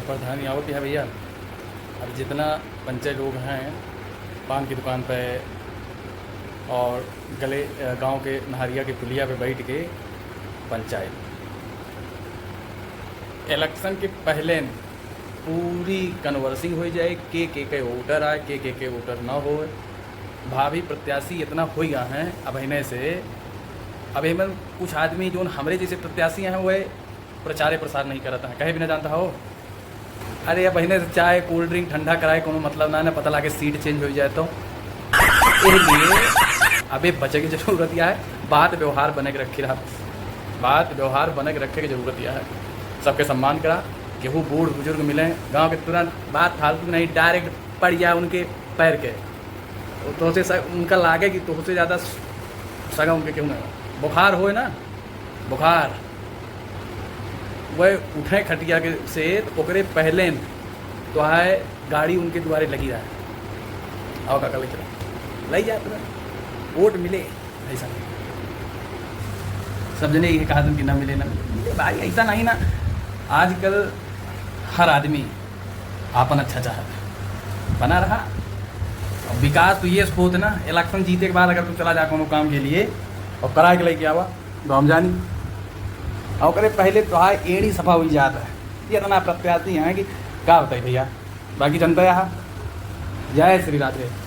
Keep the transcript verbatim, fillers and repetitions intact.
प्रधानी आवत है भैया। अब जितना पंचे लोग हैं, पान की दुकान पे और गले, अ, गांव के नहरिया के पुलिया पे बैठ के पंचायत, इलेक्शन के पहले पूरी कन्वर्सिंग हो जाए, के, के, के वोटर आए, के, के, के वोटर ना हो। भावी प्रत्याशी इतना हो गया है अब इन्हें से, अब इनमें कुछ आदमी जो हमरे जैसे प्रत्याशी हैं, वह प्रचारे प्रसार नहीं करत हैं, कहे भी ना जानता हो। अरे, अब इन्हें से चाय, कोल्ड ड्रिंक ठंडा कराए, कोनो मतलब ना, ना पता लागे सीट चेंज हो जाए तो। इसलिए अबे बचे की जरूरत यह है, बात व्यवहार बने के रखी रहा, बात व्यवहार बने के रखे की जरूरत यह है। सबके सम्मान करा, केहू बूढ़ बुजुर्ग मिले, गांव के तुरंत बात फालतू नहीं, डायरेक्ट पड़ जाए उनके पैर के। तो उसे स-, उनका लागे कि तोहसे ज्यादा स-, सगा उनके क्यों ना हो। बुखार होए ना, बुखार, वह उठे खटिया के से, तो ओकरे पहले न तो आए गाड़ी उनके दुआरे लगी रहा। आओ काका, ले चला, ले जात रहा, वोट मिले, ऐसा नहीं। सब जने ये कहा कि ना मिले, ना मिले। भाई, ऐसा नहीं ना, आजकल हर आदमी आपन अच्छा चाहत है, बना रहा। अब विकास तो ये होत ना, इलेक्शन जीते के बाद अगर तू चला जा कोनो काम के लिए और करा के लेके आवा, तो हम जानी। और ओकरे पहले तो आए एड़ी सफा हुई जात है, ये इतना प्रत्याशी हैं कि का बताई भैया। बाकी जनता यहाँ, जय श्री राधे।